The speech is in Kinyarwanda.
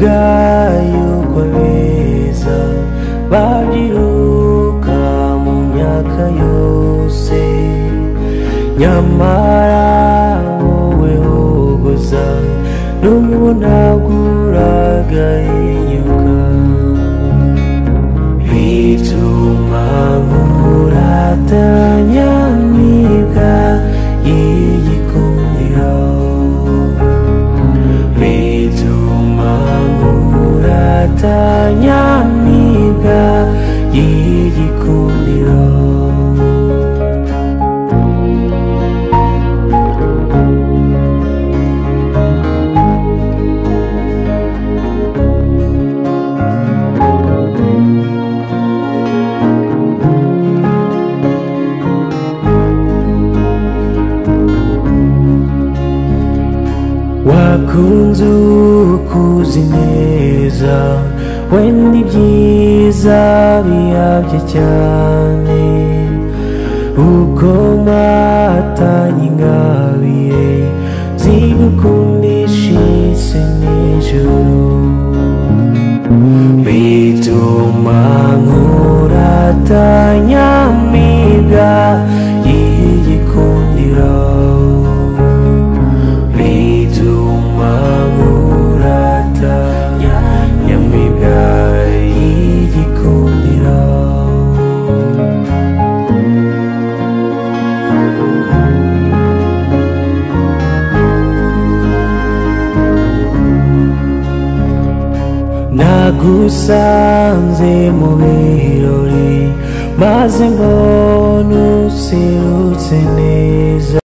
Bavuga yuko abeza babyiruka mu myaka yose, nyamara wowe hogoza n'ubu ntabwo uragahinyuka. Bituma nkurata nyamibwa y'igikundiro, bituma nkurata nyamibwa y'igikundiro. Wakunze ukuzi neza, wenda ibyiza bihabye cyane, uko matanye ingabire zigukundisha isi n'ijuru. Bituma nkurata nyamibwa y'igikundiro, bituma nkurata nyamibwa y'igikundiro. Nagusanze mu birori, maze mbona userutse neza.